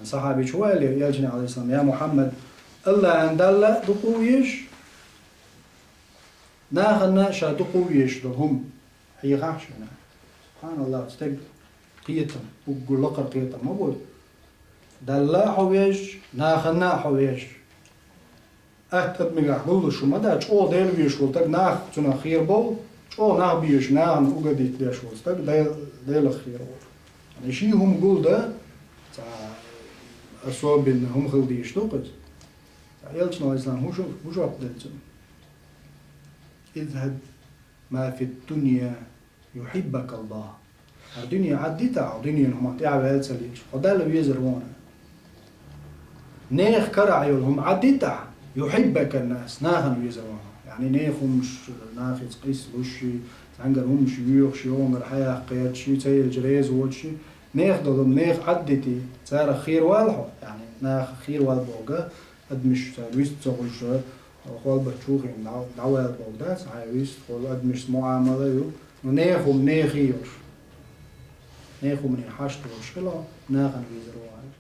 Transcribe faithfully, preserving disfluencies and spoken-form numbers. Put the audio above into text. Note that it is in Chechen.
Сахьабичо аьлла элчане, Ӏалайхиссалам: «Я Мухьаммад, АллахӀана Далла дукха везаш, нахана ша дукха везаш долу хӀума хьехахьа шена». СубхьаналлахӀ, стеган кхетам, уггар лакхара кхетам ма бу. Далла а хьо везаш, нахана а хьо везаш. Атта адамехь гуллуш хӀума дац, чӀогӀа Дела везаш волу стаг нах цунах хера бовлу, чӀогӀа нах безаш, нахана угадитта деш волу стаг Дел-, Делах хера волу. И ши хӀума гулдан, цхьа особенно хӀума хила дезаш ду-кх иза. Цхьа элчано, Ӏалайхиссалам, хӀун шу-, хӀун жоп делла цунна? «اذهب ما في الدنيا يحبك الله». ХӀара дуьне Ӏаддитахь, хьо дуьненан хӀуманна тӀаьхьаваьлла ца лиъча, хьо Далла везар ву хьуна. Нехан карахь йолу хӀума Ӏаддитахь, «يحبك الناس», нахана везар ву хьуна. Яъни нехан хӀумаш нахаца къийсалуш ши, цхьаьнгара хӀумаш йоьхуш ши, онгара хьаяккха кхеташ ши, ца елча реза воцуш ши, нехан долу хӀума нехан Ӏаддитий, царах хера вала хьо, яъни наха хера вала бохург, адамаш цара вист ца хуьлуш, хьо хьалбарчу хиъна дӀа-, дӀавала бохург дац, хьайн вист хуьлу, адамашца муӀамала ю. Ну, нехан хӀума нехан йолуш, нехан хӀумане хьашт долуш хила хьо, нахана везар ву хьуна.